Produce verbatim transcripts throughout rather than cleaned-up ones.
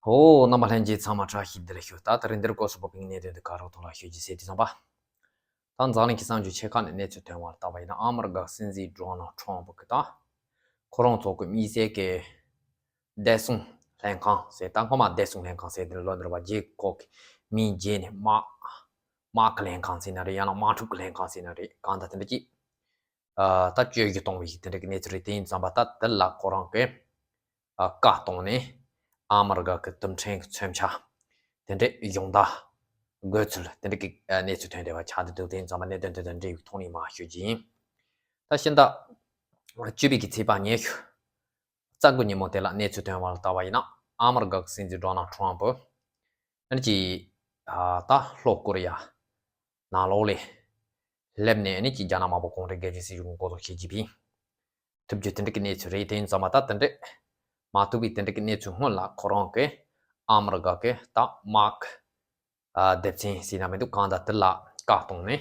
ཧོ། རྣམ་པ་ལྷན་རྒྱས་ཚང་མ་བཀྲ་ཤིས་བདེ་ལེགས་ཞུ། ད་དེ་རིང་འདིར་སྐོར་སུ་བབས་པའི་གནད་དོན་འདི་ག་རོགས་ཐོག་ལ་ཤོད་ཀྱི་ཟེར་དུས་ཙམ་པ། ད་འཛམ་གླིང་གི་གསར་འགྱུར་ཆེ་ཁག་ནས་གནས་ཚུལ་ཐོན་པར་བལྟས་པ་ཡིན་ན། ཨ་མི་རི་ཀ་སྲིད་འཛིན་ཌོ་ནལ་ཊམ་ཕུ་གི་ད་ཁོ་རང་ཚོ་གི་དམིགས་བསལ་གྱི་བདེ་སྲུང་ལྷན་ཁང་ཟེར། ད་སྔོན་མ་བདེ་སྲུང་ལྷན་ཁང་ཟེར་དེ་ལོ་འདིར་བ་རྗེས་ཁོ་གི་མིང་བརྗེས་ནས་དམག་དམག་གི་ལྷན་ཁང་ཟེར་ན་རེད། ཡང་ན་དམག་འཁྲུག་གི་ལྷན་ཁང་ཟེར་ན་རེད། གང་ལྟར་དེ་འདྲ་ཅིག་ཨ། ད་བཅོས་སྒྱུར་གཏོང་བའི་དེ་འདྲ་གི་གནས་ཚུལ་རེད། དེ་ཡིན་ཙམ་པ་ད་དེ་ལ་ཁོ་རང་གིས་ཨ། བཀའ་གཏོང་ནས་ཨ་མི་རི་ཀ་གི་རྡུལ་ཕྲན་གྱི་མཚོན་ཆ་དེ་འདྲ་ཡོངས་བསྡད་དགོས་ཚུལ་དེ་འདྲ་གི་ཨ། གནས་ཚུལ་ཐོན་བསྡད་པ་ཆགས་བསྡད་འདུག་དེ་ཡིན་ཙམ་པ་གནད་དོན་དེ་དང་འབྲེལ་བའི་ཐོག་ནས་མར་ཞུ་རྒྱུ་ཡིན། ད་ཕྱི་ཟླ་བཅུ་པའི་གི་ཚེས་པ་ཉི་ཤུ་རྩ་དགུ་ཉིན་མོ་དེ་ལ་གནས་ཚུལ་ཐོན་པར་བལྟས་པ་ཡིན་ན། ཨ་མི་རི་ཀ་གི་སྲིད་འཛིན་ཌོ་ནལ་ཊམ་ཕུ་ཨ་ནི་ཅིག་ཨ། ད་ལྷོ་ཀོ་རི་ཡ་ནང་ལོགས་ལ་སླེབས་ནས་ཨ་ནི་ཅིག་རྒྱ་ནག་དམར་པོ་གུང་ཁྲན་སྒེར་གཅོད་སྲིད་གཞུང་འགོ་ཚུགས་བྱེད་ཀྱི་པའི་ཐུབ་རྒྱུ་དེ་འདྲ་གི་གནས་ཚུལ་རེད། དེ་ཡིན་ཙམ་པ་ད་དེ་འདྲ་མ་ཐུབ་པའི་དེ་འདྲ་གི་གནས་ཚུལ་སྔོན་ལ་ཁོ་རང་གིས་ཨ་མི་རི་ཀ་གི་ད་དམག་ཨ། སྡེ་ཚན་ཟེར་ན་མི་འདུག་གང་ལྟར་དེ་ལ་བཀའ་གཏོང་ནས་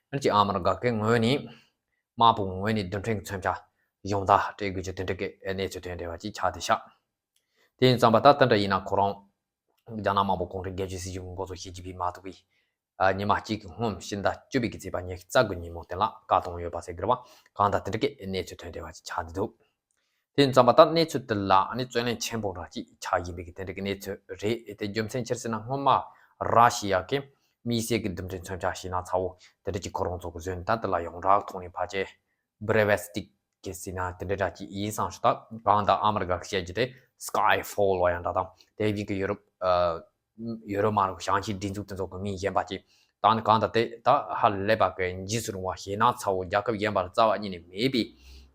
ཨ་ནི་ཅིག་ཨ་མི་རི་ཀ་གི་ངོས་ནས་དམག་དཔུང་ངོས་ནས་རྡུལ་ཕྲན་གྱི་མཚོན་ཆ་ཡོངས་བསྡད་སྤྲད་དགོས་རྒྱུ་དེ་འདྲ་གི་གནས་ཚུལ་ཐོན་བསྡད་པ་ཅིག་ཆགས་བསྡད་ཤག་དེ་ཡིན་ཙམ་པ་ད་དེ་འདྲ་ཡིན་ན་ཁོ་རང་རྒྱ་ནག་དམར་པོ་གུང་ཁྲན་སྒེར་གཅོད་སྲིད་གཞུང་འགོ་ཚུགས་བྱེད་ཀྱི་པའི་མ་ཐུབ་པའི་ཨ། ཉི་མ་གཅིག་གི་སྔོན་ཕྱི་ཟླ་བཅུ་པའི་གི་ཚེས་པ་ཉི་ཤུ་རྩ་དགུ་ཉིན་མོ་དེ་ལ་བཀའ་གཏོང་ཡོད་པ་ཟེར་གི་རེད་པ། གང་ལྟར་དེ་འདྲ་གི་གནས་ཚུལ་ཐོན་བསྡད་པ་ཅིག་ཆགས་བསྡད་འདུག་དེ་ཡིན་ཙམ་པ་ད་གནས་ཚུལ་དེ་ལ་ཨ་ནི་བརྩོན་ལེན་ཆེན་པོ་འདྲ་ཅིག་ཆགས་བཞིན་པའི་གི་དེ་འདྲ་གི་གནས་ཚུལ་རེད། དེ་རྒྱུ་མཚན་ཅི་རེད་ཟེར་ན། སྔོན་མ་ར་ཤི་ཡ་གི་དམིགས་བསལ་གྱི་རྡུལ་ཕྲན་མཚོན་ཆ་ཞེད་སྣང་ཚ་བོ་དེ་འདྲ་ཅིག་ཁོ་རང་ཚོ་གིས་བཟོས་ནས་ད་དེ་ལ་ཡོངས་གྲགས་ཐོག་ནས་ཕལ་ཆེར་བྷ་ལི་སི་ཊིག་གི་ཟེར་ན་དེ་འདྲ་འདྲ་ཅིག་ཡིན་བསམ་ཞིག་ད་གང་ལྟར་ཨ་མི་རི་ཀ་གིས་བཤད་རྒྱུ་དེ་སི་ཀའི་ཕོལ་བ་ཡང་འདྲ་དང་། དེ་བཞིན་གྱི་ཡུ་རོབ་ཨ། ཡུ་རོབ་མ་རེད། ཞིང་ཆེན་སྒྲིག་འཛུགས་དེ་ཚོ་གི་མིང་གཞན་པ་ཅིག་ད་ནི་གང་ལྟར་དེ་ད་ཧ་ལས་པ་གི་འཇིགས་སུ་རུང་བ་ཞེད་སྣང་ཚ་བོ་རྒྱལ་ཁབ་གཞན་པ་ལ་རྩ་བ་ཉིད་ནས་མེད་པའི་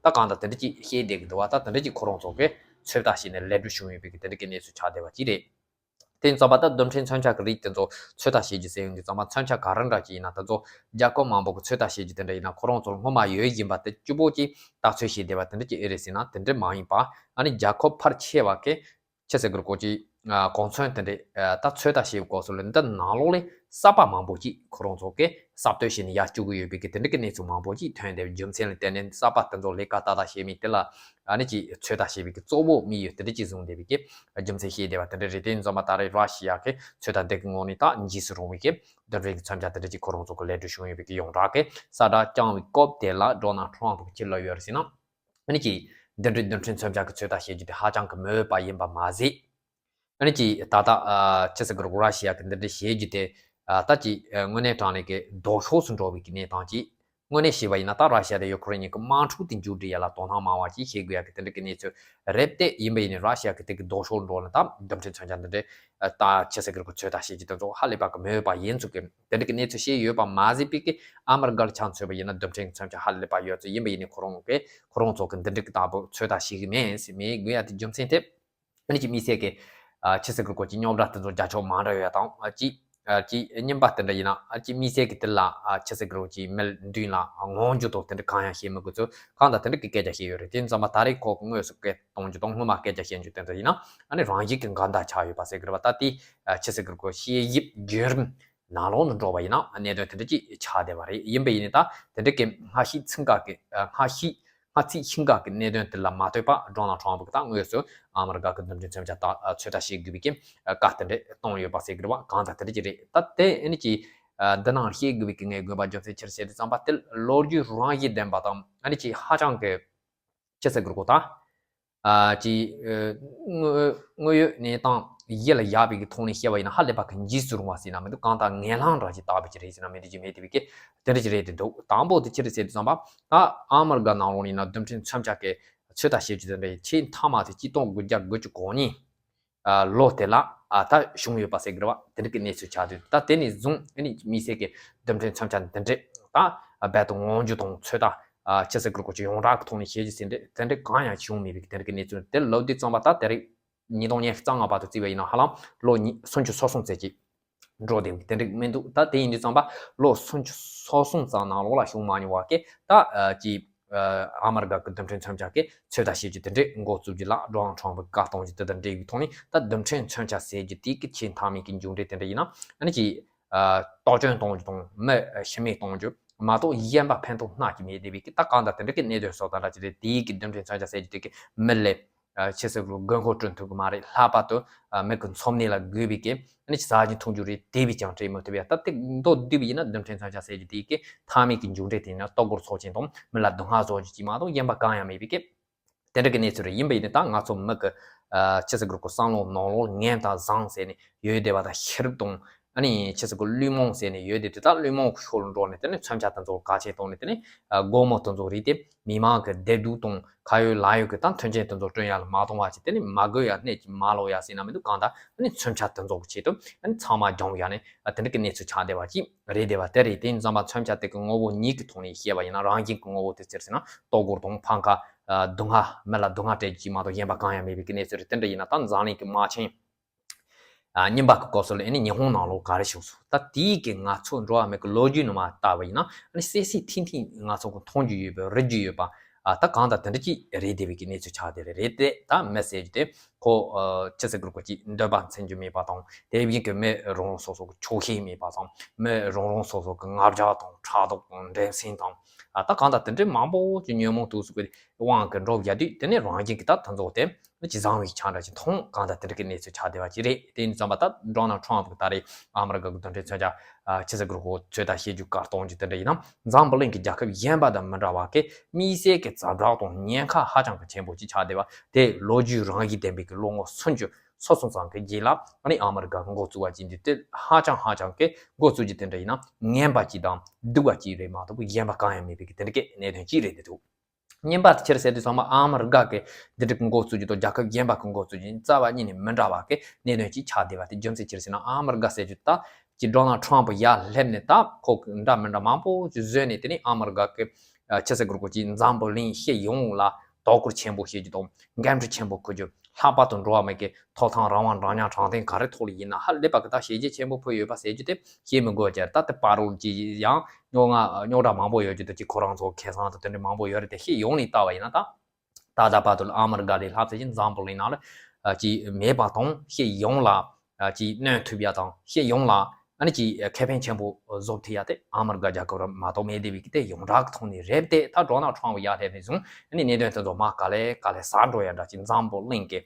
ད་གང་ལྟར་དེ་འདྲ་ཅིག་བཤད་བསྡད་ཀྱི་འདུག་བ། ད་དེ་འདྲ་ཅིག་ཁོ་རང་ཚོ་གིས་ཚོད་ལྟ་བྱས་ནས་ལས་སྒྲུབ་བྱུང་ཡོད་པའི་གི་དེ་འདྲ་གི་གནས་ཚུལ་ཆགས་བསྡད་པ་ཅིག་རེད། དེ་ཡིན་ཙམ་པ་ད་རྡུལ་ཕྲན་མཚོན་ཆ་གི་རིགས་དེ་ཚོ་ཚོད་ལྟ་བྱེད་རྒྱུ་ཟེར་ཡོང་དུས་ཙམ་པ། མཚོན་ཆ་ག་རེ་འདྲ་ཅིག་ཡིན་ན་དེ་ཚོ་རྒྱལ་ཁབ་མང་པོ་གིས་ཚོད་ལྟ་བྱེད་རྒྱུ་དེ་འདྲ་ཡིན་ན། ཁོ་རང་ཚོར་སྔོན་མ་ཡོད་བཞིན་པ་དེ་བཅུ་པོ་ཅིག་བརྡ་ཚོད་བྱས་བསྡད་པ་དེ་འདྲ་ཅིག་ཨེ་རེད་ཟེར་ན། དེ་འདྲ་མ་ཡིན་པ་ཨ་ནི་རྒྱལ་ཁབ་ཕལ་ཆེ་བ་གིས་ཆི་ཟེར་དགོས་རེད། ཀོ་ཅི་ཨ། གོང་ཚོན་དེ་འདྲ་ཨ། ད་ཚོད་ལྟ་བྱེད་དགོས་སོགས་ལ་འདི་ནང་ལོགས་ལ་གསར་པ་མང་པོ་ཅིག་ཁོ་རང་ཚོ་གིས་གསར་གཏོད་བྱས་ནས་ཡར་བཅུག་གི་ཡོད་པའི་གི་དེ་འདྲ་གི་གནས་ཚུལ་མང་པོ་ཅིག་ཐོན་བསྡད་པའི་རྒྱུ་མཚན་ལ་བརྟེན་ནས། གསར་པ་དེ་ཚོ་ལས་ཀ་ཏག་ཏག་བྱེད་མིན་དེ་ལ་ཨ་ནི་ཅིག་ཚོད་ལྟ་བྱེད་པའི་གི་གཙོ་བོ་དམིགས་ཡུལ་དེ་འདྲ་ཅིག་བཟུང་བསྡད་པའི་གི་རྒྱུ་མཚན་བཤད་བསྡད་པ་དེ་འདྲ་རེད། དེ་ཡིན་ཙམ་པ་ད་རེས་ར་ཤི་ཡ་གིས་ཚོད་ལྟ་འདི་གི་ངོས་ནས་ད་འཇིགས་སུ་རུང་བའི་གི་རྡུལ་ཕྲན་གྱི་མཚོན་ཆ་དེ་འདྲ་ཅིག་ཁོ་རང་ཚོ་གིས་ལས་སྒྲུབ་བྱུང་ཡོད་པའི་གི་ཡོངས་གྲགས་གི་གསལ་བསྒྲགས་བསྐྱངས་པའི་སྐབས་དེ་ལ་ཌོ་ནལ་ཊམ་ཕུ་གིས་ཅི་ལབ་ཡོད་རེད་ཟེར་ན། ཨ་ནི་ཅིག་འདི་འདྲའི་རྡུལ་ཕྲན་མཚོན་ཆ་གི་ཚོད་ལྟ་བྱེད་རྒྱུ་དེ་ཧ་ཅང་གི་མོས་པ་ཡིན་པ་མ་ཟད། ཨ་ནི་ཅིག་ད་ལྟ་ཨ། ཆི་ཟེར་དགོས་རེད། ར་ཤི་ཡ་གིས་འདི་འདྲ་བྱེད་རྒྱུ་དེ་ཨ། ད་ཅིག་ཨ། དངོས་གནས་དྲང་གནས་ཀྱི་ལྡོག་ཕྱོགས་སུ་འགྲོ་བའི་གི་གནས་སྟངས་ཅིག་དངོས་གནས་བཤད་པ་ཡིན་ན་ད་ར་ཤི་ཡ་དང་ཡུ་ཁུ་རེན་གཉིས་ཀྱི་དམག་འཁྲུག་དེ་མཇུག་སྒྲིལ་ཡ་ལ་དོ་སྣང་མང་བ་ཅིག་བྱེད་དགོས་ཡ་གི་དེ་འདྲ་གི་གནས་ཚུལ་རེད་དེ། ཡིན་པ་ཡིན་ནའི་ར་ཤི་ཡ་གིས་དེ་གི་ལྡོག་ཕྱོགས་འགྲོ་ན་ད་རྡུལ་ཕྲན་མཚོན་ཆ་འདི་འདྲ་ཨ། ད་ཆི་ཟེར་དགོས་རེད། ཚོད་ལྟ་བྱེད་རྒྱུ་དེ་ཚོ་ཧ་ལས་པ་གི་མོས་པ་ཡིན་ཚུལ་གི་དེ་འདྲ་གི་གནས་ཚུལ་བཤད་ཡོད་པ་མ་ཟད། པའི་གི་ཨ་མི་རི་ཀ་ལ་ཆ་མཚོན་པ་ཡིན་ན་རྡུལ་ཕྲན་གྱི་མཚོན་ཆ་ཧ་ལས་པ་ཡོད་ཚུལ། ཡིན་པ་ཡིན་ནའི་ཁོ་རང་གིས་ཁོ་རང་ཚོ་གིས་འདི་འདྲ་གི་ལྟ་བུ་ཚོད་ལྟ་བྱེད་གི་མེད་ཟེར། མེད་དགོས་ཡ་དེ་རྒྱུ་མཚན་དེ་ཨ་ནི་ཅིག་དམིགས་བསལ་གྱི་ཨ། ཆི་ཟེར་དགོས་རེད། ཀོ་ཅི་རྙོག་དྲ་དེ་ཚོ་རྒྱ་ཕྱོགས་མ་འདྲ་བ་དང་ཨ། ཅིག་ཨ། ཅིག་རྙིང་པ་དེ་འདྲ་ཡིན་ན་ཨ། ཅིག་དམིགས་བསལ་གྱི་དེ་ལ་ཨ། ཆི་ཟེར་དགོས་རེད། ཀོ་ཅི་མི་མདུན་ལ་ངོམ་རྒྱུ་དང་དེ་འདྲ་གང་ཡང་བྱེད་མི་དགོས་ཚུལ་གང་དང་དེ་འདྲ་གི་སྐད་ཆ་བཤད་ཡོད་རེད། དེ་ཙམ་པ་ད་རེས་ཁོ་དངོས་སུ་སྐད་གཏོང་རྒྱུ་དང་སྔོན་མ་སྐད་ཆ་བཤད་རྒྱུ་དེ་འདྲ་ཡིན་ན་ཨ་ནི་རང་བཞིན་གྱི་འགལ་ཟླ་ཆགས་ཡོད་པ་ཟེར་གི་རེད་པ། ད་དེ་ཨ། ཆི་ཟེར་དགོས་རེད། ཀོ་དཔྱད་ཞིབ་བརྒྱུད་རིམ་ནང་ལོགས་ནས་འགྲོ་བ་ཡིན་ན་གནད་དོན་དེ་འདྲ་ཅིག་ཆགས་བསྡད་པ་རེད། ཡིན་པ་ཡིན་ནའི་ད་དེ་འདྲ་གི་སྔ་ཕྱི་ཚིག་འགའ་གི་ཨ། སྔ་ཕྱི་སྔ་ཚིག་ཕྱི་འགའ་གི་གནད་དོན་དེ་ལ་མ་ལྟོས་པར་ཌོ་ནལ་ཊམ་ཕུ་གིས་ད་དངོས་སུ་ཨ་མི་རི་ཀ་གི་རྡུལ་ཕྲན་མཚོན་ཆ་ད་ཨ། ཚོད་ལྟ་བྱེད་དགོས་པའི་གི་ཨ། བཀའ་དེ་འདྲ་གཏོང་ཡོད་པ་ཟེར་གི་རེད་པ། གང་ལྟར་དེ་འདྲ་ཅིག་རེད། ད་དེ་ཨ་ནི་ཅིག་ཨ། འདི་ནང་བཤད་དགོས་པའི་གི་ངས་དགོངས་པ་རྒྱུ་མཚན་ཅི་རེད་ཟེར་དུས་ཙམ་པ། དེ་ལོ་རྒྱུས་རང་བཞིན་ལྡན་པ་དང་ཨ་ནི་ཅིག་ཧ་ཅང་གི་ཅི་ཟེར་དགོས་རེད། ཀོ་ད་ཨ། ཅིག་ཨ། དངོས་དངོས་ཡོད་གནས་སྟངས་ཡིད་ལ་ཡག་པའི་གི་ཐོག་ནས་བཤད་པ་ཡིན་ན་ཧ་ལས་པ་གི་འཇིགས་སུ་རུང་བ་ཟེར་ན་མི་འདུག་གང་ལྟར་ངན་ལྷང་འདྲ་ཅིག་བཏགས་པ་ཅིག་རེད་ཟེར་ན་མི་འདུག་ཅིག་མེད་དེ་བའི་གི་དེ་འདྲ་ཅིག་རེད་དེ་འདུག་དང་པོ་དེ་ཅི་རེད་ཟེར་དུས་ཙམ་པ། ད་ཨ་མི་རི་ཀ་ནང་ལོགས་ནས་ན་རྡུལ་ཕྲན་མཚོན་ཆ་གི་ཚོད་ལྟ་བྱེད་རྒྱུ་དེ་འདྲ་ཆེས་མཐའ་མ་དེ་གཅིག་སྟོང་དགུ་བརྒྱ་དགུ་བཅུ་གོ་གཉིས་ཨ། ལོ་དེ་ལ་ཨ། ད་བྱུང་ཡོད་པ་ཟེར་གི་རེད་པ། དེ་འདྲ་གི་གནས་ཚུལ་ཆགས་དུས་ད་དེ་ནས་བཟུང་ཨ་ནི་དམིགས་བསལ་གྱི་རྡུལ་ཕྲན་མཚོན་ཆ་འདི་འདྲ་ད་རྦད་དེ་ངོམ་རྒྱུ་དང་ཚོད་ལྟ་ཨ། ཆི་ཟེར་དགོས་རེད། ཀོ་ཅི་ཡོངས་གྲགས་ཀྱི་ཐོག་ནས་བྱེད་རྒྱུ་ཟེར་འདྲ་དེ་འདྲ་གང་ཡང་བྱུང་མེད་པའི་དེ་འདྲ་གི་གནས་ཚུལ་དེ་ལབ་དུས་ཙམ་པ། ད་དེ་རིང་ཉིས་སྟོང་ཉི་ཤུ་རྩ་ལྔ་བར་དུ་བརྩིས་པ་ཡིན་ན་ཧ་ལམ་ལོ་ཉི་སུམ་ཅུ་སོ་གསུམ་ཙམ་ཅིག་འགྲོ་བསྡད་པའི་དེ་འདྲ་མི་འདུག་ད་དེ་ཡིན་དུས་ཙམ་པ་ལོ་སུམ་ཅུ་སོ་གསུམ་ཙམ་ནང་ལོགས་ལ་བྱུང་མ་མྱོང་བ་གི་ད་ཨ། ཅིག་ཨ། ཨ་མི་རི་ཀ་གི་རྡུལ་ཕྲན་མཚོན་ཆ་གི་ཚོད་ལྟ་བྱེད་རྒྱུ་དེ་འདྲ་འགོ་བཙུགས་རྒྱུ་ལ་ཌོ་ནལ་ཊམ་ཕུ་གིས་བཀའ་གཏོང་རྒྱུ་དེ་དང་འབྲེལ་བའི་ཐོག་ནས། ད་རྡུལ་ཕྲན་མཚོན་ཆ་ཟེར་རྒྱུ་དེ་གི་ཆེས་མཐའ་མའི་གི་མཇུག་འབྲས་དེ་འདྲ་ཡིན་ན་ཨ་ནི་ཅིག་ཨ། གཏོར་སྐྱོན་གཏོང་རྒྱུ་དང་མི་ཤི་རྨས་གཏོང་རྒྱུ་མ་གཏོགས་གཞན་པ་ཕན་ཐོགས་སྣ་གཅིག་མེད་བསྡད་པའི་གི་ད་གང་ལྟར་དེ་འདྲ་གི་གནད་དོན་བཟོ་ལྟ་འདྲ་ཅིག་རེད། དེའི་གི་རྡུལ་ཕྲན་མཚོན་ཆ་ཟེར་རྒྱུ་དེ་གི་མི་ལ་ ཆི་ཟེར་དགོས་རེད། དགོས་མཁོ་སྐྲུན་ཐུབ་ཀྱི་མ་རེད། ལྷག་པར་དུ་མི་གི་འཚོ་གནས་ལ་དགོས་པའི་གི་ཨ་ནི་ཟ་རྒྱུ་འཐུང་རྒྱུ་རེད། དེ་བས་ཀྱང་སྤྲད་མི་ཐུབ་ཡ། ད་དེ་མདོར་བསྡུས་པ་ཡིན་ན་རྡུལ་ཕྲན་མཚོན་ཆ་ཟེར་རྒྱུ་དེ་གི་མཐའ་མའི་གི་མཇུག་འབྲས་དེ་ཡིན་ན་ལྟོ་གོས་འཚོ་ཆེན་དང་མི་ལ་སྡུག་བསྔལ་བཟོ་རྒྱུ་ཅིག་མ་གཏོགས་གཞན་པ་གང་ཡང་མེད་པའི་གི་དེ་འདྲ་གི་གནས་ཚུལ་རེད། ཡིན་པ་ཡིན་ནའི་ད་ང་ཚོ་མི་གི་ཆི་ཟེར་དགོས་རེད། བསམ་བློ་ནང་ལོགས་ངན་དང་བཟང་ཟེར་ནས་ཡོད་བསྡད་པ་དང་། ཤེས་རབ་དང་ཨ་ནི་ཆི་ཟེར་དགོས་རེད། བླུན་རྨོངས་ཟེར་ནས་ཡོད་བསྡད་དུས། ད་བླུན་རྨོངས་ཀྱི་ཕྱོགས་ལ་འགྲོ་ནས་དེ་ནས་མཚོན་ཆ་དེ་ཚོ་བཀག་ཆེན་བཏང་ནས་དེ་ནས་སྒོར་མོ་དེ་ཚོ་རིག་སྟེ་མི་མང་གི་བདེ་སྡུག་དང་ཁ་ཡོད་ལག་ཡོད་ཀྱི་ད་མཐུན་རྐྱེན་དེ་ཚོ་བསྐྲུན་ཡ་ལ་མ་གཏོང་བ་བྱས། དེ་ནས་མ་དགོས་ཡ་སྣེ་གཅིག་མ་ལོག་ཡ་ཟེར་ན་མི་འདུག། གང་ལྟར་ཨ་ནི་མཚོན་ཆ་དེ་ཚོ་གི་ཆེད་དུ་ཨ་ནི་ཚང་མ་སྦྱོང་ཡ་ནས་དེ་འདྲ་གི་གནས་ཚུལ་ཆགས་བསྡད་པ་ཅིག་རེད་བསྡད་པ་དེ་རེད། དེ་ཡིན་ཙང་མཚོན་ཆ་དེ་གི་ངོ་བོ་ཉིད་ཀྱི་ཐོག་ནས་བཤད་པ་ཡིན་ན། རང་བཞིན་གྱི་ངོ་བོ་དེ་ཅི་རེད་ཟེར་ན་ལྟོ་གོས་དང་འཕང་ཁ། སྡུག་བསྔལ། མི་ལ་སྡུག་བསྔལ་སྤྲད་རྒྱུ་ཅིག་མ་གཏོགས་གཞན་པ་གང་ཡང་མེད་པའི་གི་གནས་ཚུལ་རེད། དེ་འདྲ་ཡིན་ན་ད་འཛམ་གླིང་གི་དམག་ཆེན་རྙིང་པ་གི་སྐབས་སུ་ལ་ཨ་ནི་ཉི་ཧོང་ནང་ལོགས་ག་རེ་བྱུང་སོང་། ད་དེའི་གི་ང་ཚོ་འགྲོ་བ་མི་གི་ལོ་རྒྱུས་ནང་མ་ལྟ་བ་ཡིན་ན་ཨ་ནི་གསལ་གསལ་ཐིང་ཐིང་ང་ཚོ་གི་མཐོང་རྒྱུ་ཡོད་པ། རིག་རྒྱུ་ཡོད་པ། ཨ་ད་གང་ལྟར་དེ་འདྲ་ཅིག་རེད་བསྡད་པའི་གི་གནས་ཚུལ་ཆགས་བསྡད་རེད། རེད་དེ་ད་མི་ཟེར་རྒྱུ་དེ་ཁོ་ཆི་ཟེར་དགོས་རེད། ཁོ་ཅིག་འདོད་པ་འཚོལ་རྒྱུ་མེད་པ་དང་། དེ་བཞིན་གི་མི་རང་རང་སོ་སོ་གི་ཆོག་ཤེས་མེད་པ་དང་། མི་རང་རང་སོ་སོ་གི་ང་རྒྱལ་དང་ཕྲག་དོག་དང་འགྲན་སེམས་དང་། ཨ་ད་གང་ལྟར་དེ་འདྲའི་མང་པོ་ཅིག་ཉོན་མོངས་དུག་གསུམ་གི་དབང་གིས་འགྲོ་བསྡད་དུས། དེ་ནས་རང་བཞིན་གྱི་ད་དེ་ཚོ་དེ་ཅི་བཟང་བའི་ཆ་འདྲ་ཅིག་མཐོང་། གང་ལྟར་དེ་འདྲ་གི་གནས་ཚུལ་ཆགས་བསྡད་པ་ཅིག་རེད། དེ་ཡིན་ཙང་མ་ད་ཌོ་ནལ་ཊམ་ཕ་གིས་ད་རེས་ཨ་མི་རི་ཀ་གི་རྡུལ་ཕྲན་མཚོན་ཆ་ཨ་ཆི་ཟེར་དགོས་རེད། ཁོ་ཚོད་ལྟ་བྱེད་རྒྱུ་བཀག་གཏོང་རྒྱུ་དེ་འདྲ་ཡིན་ན། འཛམ་བུ་གླིང་གི་རྒྱལ་ཁབ་གཞན་པ་དང་མི་འདྲ་བ་གི་དམིགས་བསལ་གྱི་ཛ་དྲག་དང་ཉེན་ཁ་ཧ་ཅང་གི་ཆེན་པོ་ཅིག་ཆགས་བསྡད་པ་དེ་ལོ་རྒྱུས་རང་བཞིན་ལྡན་པའི་གི་ལོ་ངོ་སུམ་ཅུ་སོ་གསུམ་ཙམ་གྱི་རྗེས་ལ་ཨ་ནི་ཨ་མི་རི་ཀ་འགོ་བཙུགས་པ་ཅིག་འདི་དེ་ཧ་ཅང་ཧ་ཅང་གི་འགོ་བཙུགས་རྒྱུ་དེ་འདྲ་ཡིན་ན་ངན་པ་ཅིག་དང་སྡུག་པ་ཅིག་རེད་མ་གཏོགས་གཞན་པ་གང་ཡང་མེད་པའི་གི་དེ་འདྲ་གི་གནད་དོན་ཅིག་རེད་འདུག། རྙིང་པ་དེ་ཕྱིར་ཟེར་དུས་ཚང་མ་ཨ་མི་རི་ཀ་གི་འདི་འདྲ་གི་འགོ་བཙུགས་རྒྱུ་དང་རྒྱལ་ཁབ་གཞན་པ་གི་འགོ་བཙུགས་རྒྱུ་རྩ་བ་ཉིད་ནས་མི་འདྲ་བ་གི་གནད་དོན་ཅིག་ཆགས་བསྡད་པ་དེ་རྒྱུ་མཚན་ཅི་རེད་ཟེར་ན། ཨ་མི་རི་ཀ་ཟེར་རྒྱུ་ད་ཀྱི་ཌོ་ནལ་ཊམ་ཕ་ཡར་སླེབས་ནས་ད་ཁོ་གི་འདྲ་མི་འདྲ་མང་པོ་ཅིག་བཟོས་ནས། དེ་ནས་ཨ་མི་རི་ཀ་གི་ཆི་ཟེར་དགོས་རེད། ཁོ་ཅིག་འཛམ་བུ་གླིང་སྤྱི་ཡོངས་ལ་དོ་ཁུར་ཆེན་པོ་བྱེད་རྒྱུ་དང་འགན་འཁྲི་ཆེན་པོ་འཁུར་རྒྱུ། ལྷག་པར་དུ་འགྲོ་བ་མི་གི་ཐོབ་ཐང་རང་དབང་འདྲ་མཉམ་དྲང་བདེན་ག་རེ་ཐོག་ལ་ཡིན་ན་ཧ་ལས་པ་གི་ད་བྱས་རྗེས་ཆེན་པོ་ཕུལ་ཡོད་པ་ཟེར་རྒྱུ་དེ་བཤད་མི་དགོས། ཀྱང་ད་དེ་པ་རོལ་གྱི་ཡང་རྙོག་རྙོག་དྲ་མང་པོ་ཡོད་རྒྱུ་དེ་ཅིག་ཁོ་རང་ཚོ་ཁེ་བཟང་དང་དེ་འདྲ་མང་པོ་ཡོད་རེད་དེ། སྤྱི་ཡོངས་ནས་བལྟས་པ་ཡིན་ན་ད་ད་ལྟ་བར་དུ་ལ་ཨ་མི་རི་ཀ་ལས་ལྷག་ཙམ་ཅིག་འཛམ་བུ་གླིང་ནང་ལ་ཅིག་མེད་པ་དང་། སྤྱི་ཡོངས་ལ་ཅིག་གནོན་ཐུབ་ཡ་དང་། སྤྱི་ཡོངས་ལ་ཨ་ནི་ཅིག་ཁེ་ཕན་ཆེན་པོ་བཟོ་ཐུབ་ཡ་དེ་ཨ་མི་རི་ཀ་རྒྱལ་ཁབ་ར་མ་གཏོགས་མེད་བསྡད་པའི་གི་དེ་ཡོངས་གྲགས་ཀྱི་ཐོག་ནས་རེད་དེ། ད་ཌོ་ནལ་ཊམ་ཕ་ཡར་སླེབས་ནས་བཟུང་ཨ་ནི་གནད་དོན་དེ་ཚོ་མར་ག་ལེ་ག་ལེ་ཟད་འགྲོ་ཡ་འདྲ་ཅིག། འཛམ་བུ་གླིང་གི་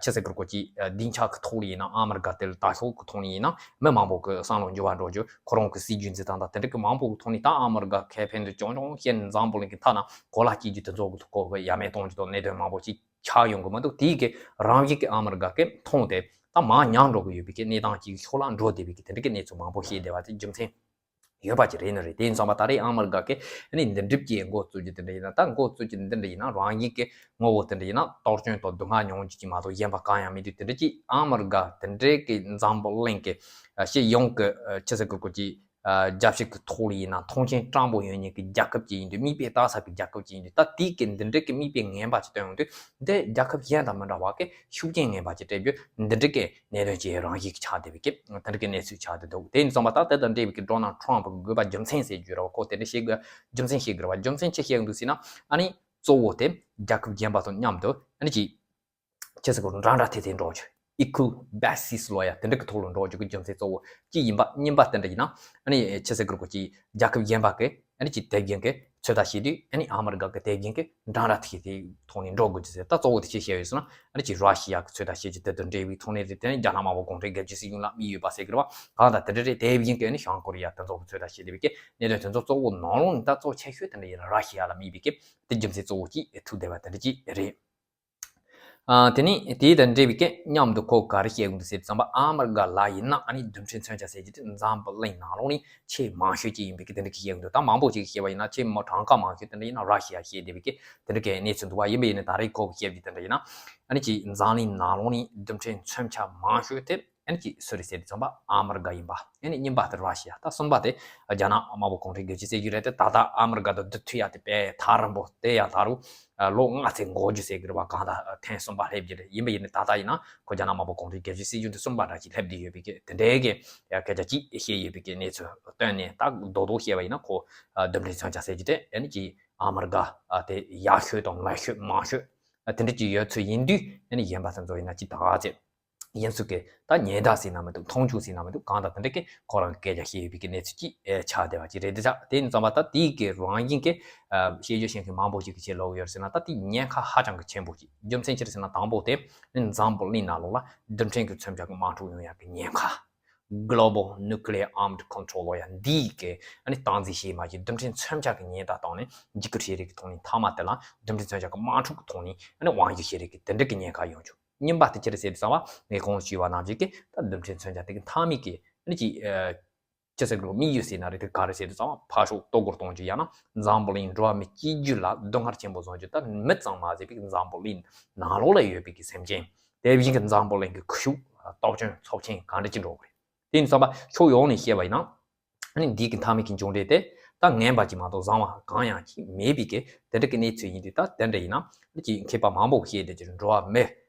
ཆི་ཟེར་དགོས་རེད། ཁོ་ཅིག་སྡིངས་ཆ་གི་ཐོག་ལ་ཡིན་ན། ཨ་མི་རི་ཀ་དེ་ལ་ལྟ་ཕྱོགས་ཀྱི་ཐོག་ནས་ཡིན་ན། མི་མང་པོ་གི་བསམ་བློ་འགྱུར་བ་འགྲོ་རྒྱུ། ཁོ་རང་གི་སྲིད་ཇུས་འཛིན་སྟངས་དང་དེ་འདྲ་གི་མང་པོ་གི་ཐོག་ནས་ད་ཨ་མི་རི་ཀ་ཁེ་ཕན་དུ་རྐྱང་རྐྱང་བཤད་ནས་འཛམ་བུ་གླིང་གི་མཐའ་ན་གོ་ལ་སྐྱེལ་རྒྱུ་དེ་ཚོ་གི་ཐོག་གི་ཡ་མེད་གཏོང་རྒྱུ་དང་གནད་དོན་མང་པོ་ཅིག་ཆགས་ཡོང་གི་མི་འདུག། དེའི་གི་རང་བཞིན་གི་ཨ་མི་རི་ཀ་གི་མཐོང་དེ་ད་མར་ཉམས་འགྲོ་གི་ཡོད་པའི་གི་གནས་སྟངས་ཅིག་ཕྱོགས་ལ་འགྲོ་བསྡད་པའི་གི་དེ་འདྲ་གི་གནས་ཚུལ་མང་པོ་བཤད་བསྡད་པ་དེ་རྒྱུ་མཚན་ཡོད་པ་ཅིག་རེད་ནི་རེད། དེ་ཡིན་ཙང་མ་ད་རེས་ཨ་མི་རི་ཀ་གི་ཨ་ནི་འདི་འདྲ་གི་འགོ་བཙུགས་རྒྱུ་དེ་འདྲ་ཡིན་ན། ད་འགོ་བཙུགས་རྒྱུ་འདི་འདྲ་ཡིན་ན་རང་ཉིད་ཀྱི་ངོ་བོ་དེ་འདྲ་ཡིན་ན། གཏོར་སྐྱོན་དང་སྡུག་བསྔལ་མྱོང་རྒྱུ་ཅིག་མ་གཏོགས་གཞན་པ་གང་ཡང་མེད་དུས། དེ་འདྲ་ཅིག་ཨ་མི་རི་ཀ་དེ་འདྲ་གི་འཛམ་བུ་གླིང་གི་སྤྱི་ཡོངས་ཀྱི་ཆི་ཟེར་དགོས་རེད། ཁོ་ཅིག་རྒྱལ་སྤྱི་གི་ཐོག་ལ་ཡིན་ན་མཐོང་ཆེན་སྤྲང་པོ་ཡོད་མཁན་གྱི་རྒྱལ་ཁབ་ཅིག་ཡིན་དུས། མིག་དཔེ་ལྟ་ས་གི་རྒྱལ་ཁབ་ཅིག་ཡིན་དུས། ད་དེའི་གི་འདི་འདྲ་གི་མིག་དཔེ་ངན་པ་ཅིག་སྟོན་ཡོང་དུས། འདི་རྒྱལ་ཁབ་གཞན་དང་མི་འདྲ་བ་གི་ཤུགས་རྐྱེན་ངན་པ་ཅིག་སྤྲད་རྒྱུ་འདི་འདྲ་གི་གནད་དོན་ཅིག་རང་བཞིན་གྱི་ཆགས་བསྡད་པའི་གི་དེ་འདྲ་གི་གནས་ཚུལ་ཆགས་བསྡད་འདུག། དེ་ཡིན་ཙང་མ་ད་དེ་དང་འབྲེལ་བའི་གི་ཌོ་ནལ་ཊམ་ཕ་གི་དགོས་པ་རྒྱུ་མཚན་ཟེར་རྒྱུ་རེད་བ། ཁོ་དེ་འདྲ་བཤད་དགོས་རྒྱུ་མཚན་བཤད་དགོས་རེད་བ། རྒྱུ་མཚན་ཅི་བཤད་ཀྱི་འདུག་ཟེར་ན། ཨ་ནི་གཙོ་བོ་དེ་རྒྱལ་ཁབ་གཞན་པ་དང་མཉམ་དུ་ཨ་ནི་ཅིག་ཆི་ཟེར་དགོས་རེད། འདྲ་འདྲ་ཐེ་ཐེ་འགྲོ་རྒྱུ། equal basis ལབ་ཡ་དེ་འདྲ་གི་ཐོག་ལ་འགྲོ་རྒྱུ་གི་རྒྱུ་མཚན་གཙོ་བོ་གཅིག་ཡིན་པ། གཉིས་པ་དེ་འདྲ་ཡིན་ན་ཨ་ནི་ཆི་ཟེར་དགོས་རེད། ཁོ་ཅིག་རྒྱལ་ཁབ་གཞན་པ་གི་ཨ་ནི་ཅིག་དེ་བཞིན་གི་ཚོད་ལྟ་བྱེད་དུས། ཨ་ནི་ཨ་མི་རི་ཀ་གི་དེ་བཞིན་གི་འདྲ་འདྲ་ཐེ་ཐེ་ཐོག་ནས་འགྲོ་དགོས་རྒྱུ་ཟེར། ད་གཙོ་བོ་དེ་ཅི་བཤད་ཡོད་ཟེར་ན། ཨ་ནི་ཅིག་ར་ཤི་ཡ་གི་ཚོད་ལྟ་བྱེད་རྒྱུ་དེ་དང་འབྲེལ་བའི་ཐོག་ནས་རེད། དེ་ནས་རྒྱ་ནག་དམར་པོ་གུང་ཁྲན་སྒེར་གཅོད་སྲིད་གཞུང་ལ་དམིགས་ཡོད་པ་ཟེར་གི་རེད་བ། གང་ལྟར་དེ་འདྲ་རེད། དེ་བཞིན་གི་ཨ་ནི་བྱང་ཀོ་རི་ཡ་དེ་ཚོ་གི་ཚོད་ལྟ་བྱེད་བསྡད་པའི་གི་གནད་དོན་དེ་ཚོ་གཙོ་བོ་ནང་ལོགས་ནས་ད་གཙོ་ཆེ་ཤོས་དེ་འདྲ་ཡིན་ན་ར་ཤི་ཡ་ལ་དམིགས་པའི་གི་དེ་རྒྱུ་མཚན་གཙོ་བོ་གཅིག་ཐུག་བསྡད་པ་དེ་འདྲ་གཅིག་རེད། ཨ། དེ་ནས་དེ་དང་འབྲེལ་བའི་སྐད་མཉམ་དུ་ཁོ་ག་རེ་བཤད་ཀྱི་འདུག་ཟེར་དུས་ཙམ་པ། ཨ་མི་རི་ཀ་ལ་ཡིན་ན་ཨ་ནི་རྡུལ་ཕྲན་མཚོན་ཆ་ཟེར་རྒྱུ་དེ་འཛམ་བུ་གླིང་ནང་ལོགས་ནས་ཆེས་མང་ཤོས་ཅིག་ཡིན་པའི་གི་དེ་འདྲ་གི་བཤད་ཀྱི་འདུག། ད་མང་པོ་ཅིག་གིས་བཤད་པ་ཡིན་ན་ཆེས་མང་གྲངས་ཀ་མང་ཤོས་དེ་འདྲ་ཡིན་ན་ར་ཤི་ཡ་བཤད་བསྡད་པའི་གི་དེ་འདྲ་གི་གནས་ཚུལ་འདུག་པ། ཡིན་པ་ཡིན་ན་ད་རེས་ཁོ་གིས་བཤད་རྒྱུ་དེ་འདྲ་ཡིན་ན། ཨ་ནི་ཅིག་འཛམ་གླིང་ནང་ལོགས་ནས་རྡུལ་ཕྲན་མཚོན་ཆ་མང་ཤོས་དེ་ཨ་ནི་ཅིག་སུ་རེད་ཟེར་དུས་ཙམ་པ། ཨ་མི་རི་ཀ་ཡིན་པ། ཨ་ནི་གཉིས་པ་དེ་ར་ཤི་ཡ། ད་གསུམ་པ་དེ་རྒྱ་ནག་དམར་པོ་གུང་ཁྲན་སྒེར་གཅོད་སྲིད་གཞུང་རེད་དེ། ད་ལྟ་ཨ་མི་རི་ཀ་དང་འདི་མཐུད་ཡ་དེ་དཔེ་ཐག་རིང་པོ། དེ་ཡང་ད་རུང་ལོ་ལྔ་ཚན་འགོར་རྒྱུ་ཟེར་གི་རེད་བ། གང་ལྟར་ཐེངས་གསུམ་པ་སླེབས་རྒྱུ་རེད། ཡིན་པ་ཡིན་ནའི་ད་ལྟ་ཡིན་ན་ཁོ་རྒྱ་ནག་དམར་པོ་གུང་ཁྲན་སྒེར་གཅོད་སྲིད་གཞུང་དེ་གསུམ་པ་འདྲ་ཅིག་སླེབས་བསྡད་ཡོད་པའི་གི་དེ་འདྲའི་གི་སྐད་ཆ་ཅིག་བཤད་ཡོད་པའི་གི་གནས་ཚུལ་བཏོན་ནས། ད་རྡོག་རྡོག་བཤད་པ་ཡིན་ན་ཁོ་རྡུལ་ཕྲན་མཚོན་ཆ་ཟེར་རྒྱུ་དེ་ཨ་ནི་ཅིག་ཨ་མི་རི་ཀ་དེ་ཡག་ཤོས་དང་ལེགས་ཤོས་མང་ཤོས་དེ་འདྲ་ཅིག་ཡོད་ཚོད་ཡིན་དུས། ཨ་ནི་གཞན་པ་དེ་ཚོ་ཡིན་ན་ཅིག་ད་ག་ཚད། ཡིན་ཚུལ་གྱི་ད་ཉེན་བརྡ་ཟེར་ན་མི་འདུག་མཐོང་ཆུང་ཟེར་ན་མི་འདུག་གང་ལྟར་དེ་འདྲ་གི་ཁོ་རང་གི་སྐད་ཆ་བཤད་ཡོད་པའི་གི་གནས་ཚུལ་ཅིག་ཨེ་ཆགས་བསྡད་པ་ཅིག་རེད་འདུག་ཆགས། དེ་ཡིན་ཙང་མ་ད་དེའི་གི་རང་བཞིན་གྱི་ཨ་བཤད་རྒྱུ་ཤེས་མཁན་མང་པོ་ཞིག་གིས་བཤད་ལོག་ཡོད་ཟེར་ན། ད་དེའི་ཉེན་ཁ་ཧ་ཅང་གི་ཆེན་པོ་ཅིག་རྒྱུ་མཚན་ཅི་རེད་ཟེར་ན། དང་པོ་དེ་འཛམ་བུ་གླིང་ནང་ལོགས་ལ་རྡུལ་ཕྲན་གྱི་མཚོན་ཆ་གི་དམག་འཁྲུག་ཡོང་ཡག་གི་ཉེན་ཁ། Global Nuclear Armed Control ལོ་ཡ་འདིའི་གི་ཨ་ནི་སྟངས་འཛིན་བྱེད་མ་བྱེད། རྡུལ་ཕྲན་མཚོན་ཆ་གི་ཉེན་བརྡ་བཏང་ནས་འཇིགས་སྐུལ་བྱེད་རེས་ཀྱི་ཐོག་ནས། མཐའ་མ་དེ་ལ་རྡུལ་ཕྲན་མཚོན་ཆ་གི་དམག་འཁྲུག་གི་ཐོག་ནས་ཨ་ནི་དབང་སྒྱུར་བྱེད་རེས་ཀྱི་དེ་འདྲ་གི་ཉེན་ཁ་ཡོང་ཆོག་གཉིས་པ་དེ་ཅི་རེད་ཟེར་དུས་ཙམ་པ། ངས་གོང་ཞུས་པ་ནང་བཞིན་གྱི་ད་རྡུལ་ཕྲན་མཚོན་ཆ་དེ་གི་མཐའ་མའི་གི་ཨ་ནི་ཅིག་ཨ་ཅི་ཟེར་དགོས། དམིགས་ཡུལ་ཟེར་ན་རེད། དེ་ག་རེ་ཟེར་དུས་ཙམ་པ། ཕར་ཕྱོགས་གཏོར་རྒོལ་གཏོང་རྒྱུ། ཡང་ན་འཛམ་བུ་གླིང་འགྲོ་བ་མི་སྐྱིད་རྒྱུ་ལ་སྡུག་བསྔལ་ཆེན་པོ་བཟོ་རྒྱུ། ད་མི་ཙམ་མ་ཟད་པའི་འཛམ་བུ་གླིང་ནང་ལོགས་ལ་ཡོད་པའི་གི་སེམས་ཅན། དེ་བཞིན་གྱི་འཛམ་བུ་གླིང་གི་ཁུ་བྱུག་སྟོབས་ཆེན་ཚབས་ཆེན་ག་འདྲ་ཅིག་འགྲོ་དགོས་རེད། དེ་ཡིན་ཙམ་པ་ཕྱོགས་ཡོངས་ནས་བཤད་པ་ཡིན་ན། ཨ་ནི་འདི་གི་མཐའ་མའི་གི་མཇུག་འབྲས་དེ་ད་ངན་པ་ཅིག་མ་གཏོགས་བཟང་བ་གང་ཡང་ཅིག་མེད་པའི་གི་དེ་འདྲ་གི་གནས་ཚུལ་ཡིན་དུས། ད་དེ་འདྲ་ཡིན་ན་ཅིག་མཁས་པ་མང་པོ་བཤད་དེ་ཅིག་འགྲོ་བ་མི་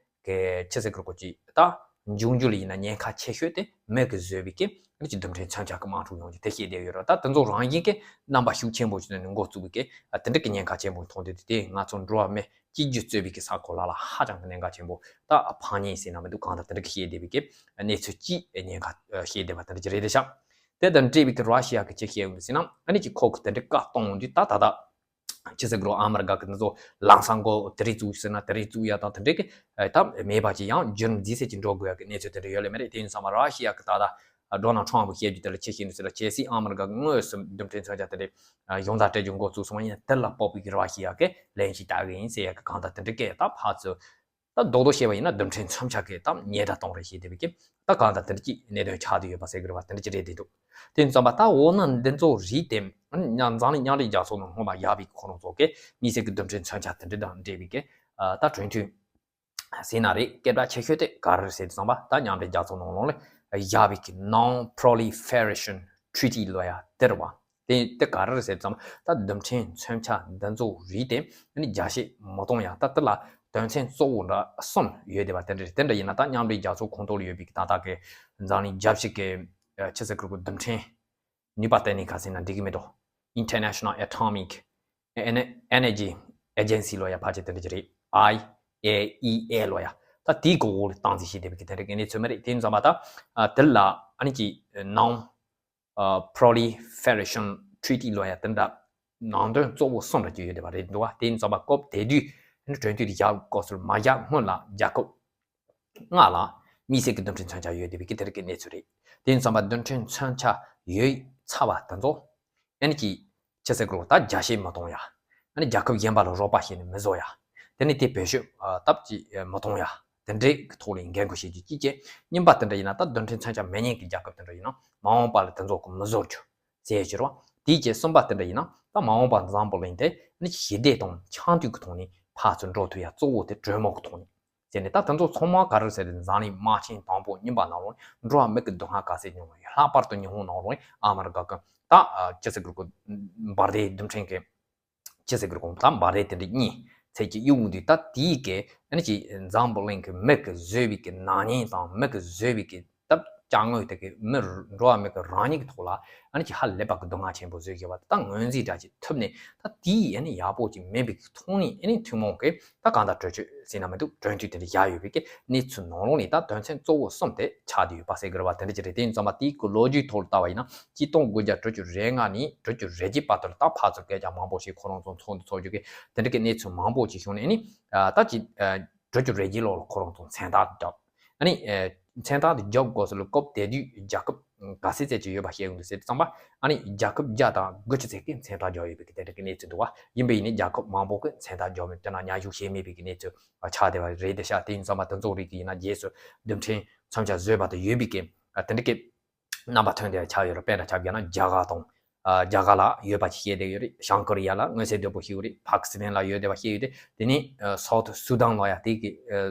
གི་ཅི་ཟེར་དགོས་རེད། ཅིག་ད་འབྱུང་འགྱུར་ལ་ཡིན་ན་ཉེན་ཁ་ཆེ་ཤོས་དེ་མི་གིས་བཟོས་པའི་གི་ཨ་ནི་ཅིག་རྡུལ་ཕྲན་མཚོན་ཆ་གི་དམག་འཁྲུག་ཡོང་རྒྱུ་དེ་བཤད་བསྡད་ཡོད་རེད། ད་དེ་ཚོ་རང་བཞིན་གི་རྣམ་པ་ཤུགས་ཆེན་པོ་ཞིག་ནས་འགོ་བཙུགས་པའི་གི་ཨ་དེ་འདྲ་གི་ཉེན་ཁ་ཆེན་པོ་མཐོང་དུས། དེ་ང་ཚོ་འགྲོ་བ་མི་སྐྱིད་རྒྱུ་གཙོས་པའི་གི་ས་གོ་ལ་ལ་ཧ་ཅང་གི་གནད་འགག་ཆེན་པོ། ད་ཕངས་ཉེས་ཟེར་ན་མི་འདུག་གང་ལྟར་དེ་འདྲ་གི་བཤད་བསྡད་པའི་གི་གནས་ཚུལ་ཅིག་ཉེན་ཁ་བཤད་བསྡད་པ་དེ་འདྲ་ཅིག་རེད་དེ་ཤག་དེ་དང་འབྲེལ་བའི་གི་ར་ཤི་ཡ་གི་ཅི་བཤད་ཡོང་ཟེར་ན། ཨ་ནི་ཅིག་ཁོ་གི་དེ་འདྲའི་བཀའ་གཏོང་དུས། ད་ད་ད་ཅི་ཟེར་དགོས་རེད། ཨ་མི་རི་ཀ་གི་འདི་ཚོ་ལམ་སང་གོ་དེ་རིགས་བཙུགས་ཟེར་ན་དེ་རིགས་བཙུགས་ཡ་དང་། དེ་འདྲའི་གི་ད་མེད་པ་ཅིག་ཡང་རྒྱུན་རྫིས་སེ་ཅིག་འགྲོ་དགོས་ཡ་གི་གནས་ཚུལ་དེ་འདྲ་ཡོད་ལེ་མ་རེད། དེ་ཡིན་ཙང་མ་ར་ཤི་ཡ་གི་ད་ད་ཌོ་ནལ་ཊམ་ཕི་བཤད་རྒྱུ་དེ་ལ་ཅི་བཤད་འདུག་ཟེར་ན། གལ་སྲིད་ཨ་མི་རི་ཀ་གི་དངོས་སུ་རྡུལ་ཕྲན་མཚོན་ཆ་དེ་འདྲའི་ཡོངས་བསྒྲགས་སྤྲད་རྒྱུ་འགོ་བཙུགས་སོང་བ་ཡིན་ན། དེ་ལ་དཔག་པའི་གི་ར་ཤི་ཡ་གི་ལན་ཞིག་བཏང་གི་ཡིན་ཟེར་ཡ་གི་གང་ལྟར་དེ་འདྲའི་སྐད་ད་ཕར་ཚུར། ད་རྡོག་རྡོག་བཤད་པ་ཡིན་ན་རྡུལ་ཕྲན་མཚོན་ཆ་གི་ད་ཉེན་བརྡ་གཏོང་རེས་བྱེད་བསྡད་པའི་གི་ད་གང་ལྟར་དེ་འདྲ་ཅིག་གནད་དོན་ཆགས་བསྡད་ཡོད་པ་ཟེར་གི་རེད་པ། དེ་འདྲ་ཅིག་རེད་བསྡད་འདུག་དེ་ཡིན་ཙང་མ་ད་འོ་ན་འདི་ཚོ་རིགས་དེ་ཨ་ནི་མཉམ་འཛམ་གླིང་མཉམ་འབྲེལ་རྒྱལ་ཚོགས་ནང་སྔོན་མ་བཞག་པའི་གི་ཁོ་རང་ཚོ་གི་དམིགས་བསལ་གི་རྡུལ་ཕྲན་མཚོན་ཆ་དེ་འདྲ་དང་འབྲེལ་བའི་གི་ཨ་ད་གྲོས་མཐུན་ཟེར་ན་རེད། སྐད་གྲགས་ཆེ་ཤོས་དེ་ག་རེ་རེད་ཟེར་དུས་ཙམ་པ། ད་མཉམ་འབྲེལ་རྒྱལ་ཚོགས་ནང་ལོགས་ལ་བཞག་པའི་གི་Non-Proliferation Treaty ལབ་ཡ་དེ་རེད་པ། དེ་དེ་ག་རེ་རེད་ཟེར་དུས་ཙམ་པ། ད་རྡུལ་ཕྲན་མཚོན་ཆ་འདི་ཚོ་རིགས་དེ་ཨ་ནི་རྒྱ་བཤད་མི་གཏོང་ཡ། ད་དེ་ལ་དོན་ཚན་གཙོ་བོ་འདྲ་གསུམ་ཡོད་བསྡད་པ་དེ་འདྲ་རེད། དེ་འདྲ་ཡིན་ན་ད་མཉམ་འབྲེལ་རྒྱལ་ཚོགས་ཁོངས་གཏོགས་ལ་ཡོད་པའི་གི་ད་ལྟ་གི་འཛམ་གླིང་རྒྱལ་སྤྱི་གི་ཨ་ཆི་ཟེར་དགོས་རེད། རྡུལ་ཕྲན་ནུས་པ་ལྟེ་གནས་ག་ཟེར་ན་འགྲིག་གི་མེད་དོ། International Atomic Ener- Energy Agency ལབ་ཡ་ཕལ་ཆེར་དེ་འདྲ་ཅིག་རེད། I A E A ལབ་ཡ། ད་དེའི་གི་འོག་ལ་སྟངས་འཛིན་བྱེད་བསྡད་པའི་གི་དེ་འདྲ་གི་གནས་ཚུལ་མ་རེད། དེ་ཡིན་ཙང་མ་ད་ཨ་དེ་ལ་ཨ་ནི་ཅིག་Non- ཨ་Proliferation Treaty ལབ་ཡ་དེ་འདྲ་ནང་དོན་གཙོ་བོ་གསུམ་འདྲ་ཅིག་ཡོད་བསྡད་པ་རེད་འདུག་བ། དེ་ཡིན་ཙང་མ་སྐབས་དེ་དུས་ཨ་ནི་གྲོས་མཐུན་དེ་བཞག་སྐབས་སུ་མ་བཞག་སྔོན་ལ་རྒྱལ་ཁབ་ལྔ་ལ་དམིགས་བསལ་གྱི་རྡུལ་ཕྲན་མཚོན་ཆ་ཡོད་བསྡད་པའི་གི་དེ་རིགས་ཀྱི་གནས་ཚུལ་རེད། དེ་ཡིན་ཙང་མ་རྡུལ་ཕྲན་མཚོན་ཆ་ཡོད་ཚར་བ་དེ་ཚོ་ཨ་ནི་ཅིག་ཆི་ཟེར་དགོས་རེད། ད་རྒྱ་བཤད་མི་གཏོང་ཡ། ཨ་ནི་རྒྱལ་ཁབ་གཞན་པ་ལ་རོགས་པ་བྱས་ནས་མི་བཟོ་ཡ། དེ་ནས་དེ་བེད་སྤྱོད་ཨ་སྟབས་ཀྱིས་མི་གཏོང་ཡ། དེ་འདྲའི་གི་ཐོག་ལ་འགན་ཁུར་བཞེས་རྒྱུ་གཅིག་བྱས། གཉིས་པ་དེ་འདྲ་ཡིན་ན་ད་རྡུལ་ཕྲན་མཚོན་ཆ་མེད་མཁན་གྱི་རྒྱལ་ཁབ་དེ་འདྲ་ཡིན་ན་མ་འོངས་པ་ལ་དེ་ཚོ་གི་མི་བཟོ་རྒྱུ་ཟེར་གྱི་རེད་བ། དེའི་རྗེས་གསུམ་པ་དེ་འདྲ་ཡིན་ན་ད་མ་འོངས་པ་འཛམ་བུ་གླིང་དེ་ཨ་ནི་ཞི་བདེ་དང་འཆམ་མཐུན་གྱི་ཐོག་ནས་ཕར་ཚུར་འགྲོ་ཐུབ་ཡ་གཙོ་བོ་དེ་གྲོས་མོལ་གྱི་ཐོག་ནས་ཟེར་ནས། ད་དེ་ཚོ་ཚང་མ་ག་རེ་ཟེར་ཏེ་འཛམ་གླིང་དམག་ཆེན་དང་པོ་གཉིས་པ་ནང་ལོགས་འགྲོ་བ་མི་གི་སྡུག་བསྔལ་ག་ཚད་མྱོང་བ་ཡོད། ལྷག་པར་དུ་ཉི་ཧོང་ནང་ལོགས་ཨ་མི་རི་ཀ་གི་ད་ཅི་ཟེར་དགོས་རེད། འབར་མདེལ་རྡུལ་ཕྲན་གྱི་ཅི་ཟེར་དགོས་རེད། ད་འབར་མདེལ་དེ་འདྲ་གཉིས་ཚད་ཀྱི་གཡུག་འདུག་ད་དེའི་གི་ཨ་ནི་ཅིག་འཛམ་བུ་གླིང་གི་མི་གི་བཟོས་པའི་གི་ནག་ཉེས་དང་མི་གི་བཟོས་པའི་གི་ད་ཅ་དངོས་དེ་གི་མི་འགྲོ་བ་མི་གི་རང་ཉིད་ཀྱི་ཐོག་ལ་ཨ་ནི་ཅིག་ཧ་ལས་པ་གི་སྡུག་བསྔལ་ཆེན་པོ་བཟོས་ཡོད་པ་དེ་ད་ངོས་འཛིན་འདྲ་ཅིག་ཐུབ་ནས། ད་དེའི་ཨ་ནི་ཡག་པོ་ཅིག་མིན་པའི་གི་ཐོག་ནས་ཨ་ནི་ཐུན་མོང་གི་ད་གང་ལྟར་གྲོས་ཆོད་ཟེར་ན་མི་འདུག་གྲོས་མཐུན་དེ་འདྲ་བཞག་ཡོད་པའི་གི་གནས་ཚུལ་ནང་ལོགས་ནས་ད་དོན་ཚན་གཙོ་བོ་གསུམ་དེ་ཆགས་བསྡད་ཡོད་པ་ཟེར་གི་རེད་བ། དེ་འདྲ་ཅིག་རེད། དེ་ཡིན་ཙང་མ་དེའི་གི་ལོ་རྒྱུས་ཐོག་ལ་ལྟ་བ་ཡིན་ན་གཅིག་སྟོང་དགུ་བརྒྱ་དྲུག་ཅུ་རེ་ལྔ་ནས་དྲུག་ཅུ་རེ་བརྒྱད་བར་དུ་ལ་ད་ཕར་ཚུར་སྐད་ཆ་མང་པོ་ཞིག་ཁོ་རང་ཚོ་ཚོགས་འདུ་ཚོགས་རྒྱུ་གི་དེ་འདྲ་གི་གནས་ཚུལ་མང་པོ་ཅིག་བྱུང་ནས། ཨ་ནི་ད་ཅིག་དྲུག་ཅུ་རེ་བརྒྱད་ལོ་ལ་ཁོ་རང་ཚོ་མཚན་རྟགས་བརྒྱབ། ཨ་ནི་ཨེ་མཚན་རྟགས་དེ་རྒྱབ་དགོས་སུ་ལ་སྐབས་དེ་དུས་རྒྱལ་ཁབ་ག་ཚད་ཙམ་ཅིག་ཡོད་པ་བཤད་ཡོང་དུས་ཟེར་ཙམ་པ། ཨ་ནི་རྒྱལ་ཁབ་བརྒྱ་དང་དགུ་བཅུ་ཙམ་གྱིས་མཚན་རྟགས་རྒྱག་ཡོད་པའི་གི་དེ་འདྲ་གི་གནས་ཚུལ་འདུག་བ། ཡིན་པ་ཡིན་ནའི་རྒྱལ་ཁབ་མང་པོ་གིས་མཚན་རྟགས་རྒྱག་མེད། དེ་ན་མཉམ་ཞུགས་བྱས་མེད་པའི་གི་གནས་ཚུལ་ཆགས་བསྡད་པ་རེད་དེ་ཤག་དེ་ཡིན་ཙམ་པ་དེ་ཚོ་རིགས་ཀྱི་ཡིན་ན་རྗེས་སུ་རྡུལ་ཕྲན་མཚོན་ཆ་བཟོས་པ་དང་ཡོད་པའི་གི་དེ་འདྲ་གི་རྣམ་པ་ཐོན་བསྡད་ཆགས་ཡོད་རེད། དཔེར་ན་ཆ་བཞག་ན་རྒྱ་གར་དང་། ཨ་རྒྱ་གར་ལ་ཡོད་པ་ཅིག་བཤད་བསྡད་ཡོད་རེད། བྱང་ཀོ་རི་ཡ་ལ་མངོན་གསལ་དོད་པོ་ཞིག་ཡོད་རེད། ཕ་ཀི་སི་ཐན་ལ་ཡོད་བསྡད་པ་བཤད་ཡོད་དེ། དེ་ནས་ཨ་སའུ་ཐི་སུ་དཱན་ལ་ཡ་དེ་གི་ཨ་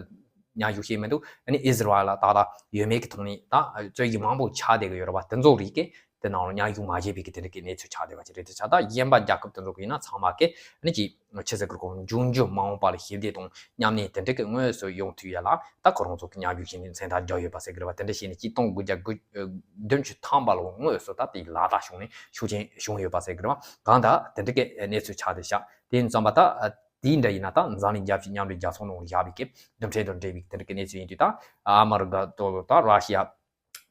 མཉམ་ཞུགས་བྱས་མི་འདུག་ཨ་ནི་ཨི་ཟི་རལ་ལ་ཏག་ཏག་ཡོད་མེད་ཀྱི་ཐོག་ནས་ད་རྩོད་གཞི་མང་པོ་ཆགས་བསྡད་ཀྱི་ཡོད་རེད་བ། དེ་ཚོ་རིགས་ཀྱིས་དེ་ནང་ལ་མཉམ་ཞུགས་མ་བྱས་པའི་གི་དེ་འདྲ་གི་གནས་ཚུལ་ཆགས་བསྡད་པ་ཅིག་རེད་དེ་ཆགས། ད་གཞན་པ་རྒྱལ་ཁབ་དེ་ཚོ་གི་ཡིན་ན་ཚང་མ་གིས་ཨ་ནི་ཅིག་ཆི་ཟེར་དགོས་རེད། འབྱུང་འགྱུར་མ་འོངས་པ་ལ་ཞི་བདེ་དང་མཉམ་གནས་དེ་འདྲ་གི་དངོས་སུ་ཡོང་ཐུབ་ཡ་ལ་ད་ཁོ་རང་ཚོ་གི་མཉམ་ཞུགས་བྱས་ནས་མཚན་རྟགས་རྒྱག་ཡོད་པ་ཟེར་གི་རེད་བ། དེ་འདྲ་བྱས་ནས་གཅིག་སྟོང་དགུ་བརྒྱ་དགུ་བདུན་ཅུ་ཐམ་པ་ལ་དངོས་སུ་ད་དེ་ལ་དྭགས་གཞུང་ནས་ཤུགས་ཆེན་བྱུང་ཡོད་པ་ཟེར་གི་རེད་བ། གང་ལྟར་དེ་འདྲ་གི་གནས་ཚུལ་ཆགས་བསྡད་ཤག་དེ་ཡིན་ཙམ་པ་ད་ དེའི་འདྲ་ཡིན་ན་ད་འཛམ་གླིང་རྒྱལ་སྤྱི་མཉམ་འབྲེལ་རྒྱལ་ཚོགས་ནང་བཞག་པའི་གི་རྡུལ་ཕྲན་དང་འབྲེལ་བའི་དེ་འདྲ་གི་གནས་ཚུལ་ཡིན་དུས་ད་ཨ་མི་རི་ཀ་དང་ད་ར་ཤི་ཡ།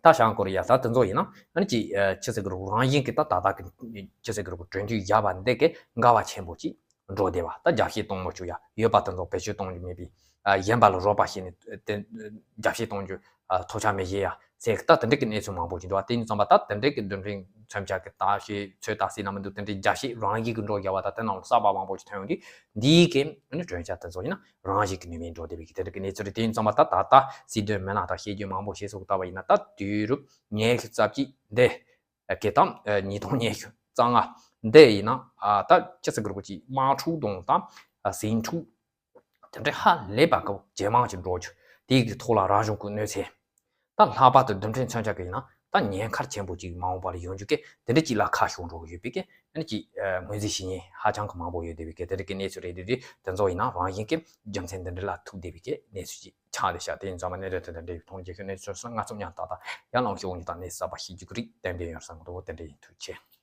ད་བྱང་ཀོ་རི་ཡ་ད་དེ་ཚོ་ཡིན་ན་ཨ་ནི་ཅི་ཨ་ཅི་ཟེར་གི་རུ་རང་བཞིན་གི་ད་ད་ལྟ་གི་ཅི་ཟེར་གི་རུ་གྲོས་མཐུན་བཞག་པ་འདི་གི་འགལ་བ་ཆེན་པོ་ཅིག་འགྲོ་བསྡད་པ། ད་རྒྱ་བཤད་གཏོང་མི་བཅུག་ཡ། ཡོད་པ་དེ་ཚོ་བེད་སྤྱོད་གཏོང་རྒྱུ་མེད་པའི་ཨ་གཞན་པ་ལ་རོགས་པ་བྱས་ནས་དེ་རྒྱ་བཤད་གཏོང་རྒྱུ་ཨ་ཐོབ་ཆ་མེད་བཞེས་ཡ་ཟེར་གི་ད་དེ་འདྲ་གི་གནས་ཚུལ་མང་པོ་ཅིག་འདུག་བ། དེ་ཡིན་ཙམ་པ་ད་དེ་འདྲ་གི་རྡུལ་ཕྲན་མཚོན་ཆ་གི་ད་བཤད་ཚོད་ད་ཟེར་ན་མི་འདུག་དེ་འདྲའི་རྒྱ་བཤད་རང་བཞིན་གི་འགྲོ་བསྡད་པ་ད་དེ་ནང་ལ་གསར་པ་མང་པོ་ཅིག་ཐོན་ཡོང་དུས་འདིའི་གི་ཨ་ནི་གྲོས་འཆར་དེ་ཚོ་ཡིན་ན། རང་བཞིན་གྱི་ནུས་པས་འགྲོ་བསྡད་པའི་གི་དེ་འདྲ་གི་གནས་ཚུལ་རེད། དེ་ཡིན་ཙང་མ་ད་ད་ལྟ་སྲིད་དོན་མི་སྣ་དང་བཤད་རྒྱུ་མང་པོ་བཤད་སོགས་ལྟ་བ་ཡིན་ན་ད་དུས་རབས་ཉི་ཤུ་རྩ་གཅིག་འདི་གི་དང་ཉིས་སྟོང་ཉི་ཤུ་རྩ་ལྔ་འདི་ཡིན་ན་ད་ཅི་ཟེར་དགོས་རེད་ཅིག་དམག་འཁྲུག་དང་ད་ཟིང་འཁྲུག་དེ་འདྲ་ཧ་ལས་པ་གི་ཇེ་མང་ཅིག་འགྲོ་རྒྱུ་དེའི་གི་ཐོག་ལ་རང་བྱུང་གི་གནོད་འཚེ། ད་ལྷག་པར་དུ་རྡུལ་ཕྲན་མཚོན་ཆ་གི་ཡིན་ན་ད་ཉེན་ཁ་ཆེན་པོ་ཅིག་མ་འོངས་པ་ལ་ཡོང་རྒྱུ་གི་དེ་འདྲ་ཅིག་ལ་ཁ་ཕྱོགས་འགྲོ་གི་ཡོད་པའི་གི་ཨ་ནི་ཅིག་ངོས་འཛིན་བྱེད་མཁན་ཧ་ཅང་གི་མང་པོ་ཡོད་བསྡད་པའི་གི་དེ་འདྲ་གི་གནས་ཚུལ་རེད། དེ་དེ་ཚོ་ཡིན་ན་རང་བཞིན་གི་རྒྱུ་མཚན་འདི་འདྲ་ལ་ཐུག་བསྡད་པའི་གི་གནས་ཚུལ་ཅིག་ཆགས་བསྡད་ཤག་དེ་ཡིན་ཙང་མ་གནས་ཚུལ་དེ་འདྲ་འདྲ་ཡི་མཐོང་རྒྱུ་གི་གནས་ཚུལ་སོགས་ང་ཚོ་མཉམ་ད་ད་ཡར་ལངས་ཤོག་ངས་ད་གནས་ཚུལ་གསར་པ་ཤེས་རྒྱུ་གི་རིགས་ཏན་ཏན་ཡོད་བསམ་གི་འདུག་དེ་འདྲ་ཡིན། ཐུགས་རྗེ་ཆེ།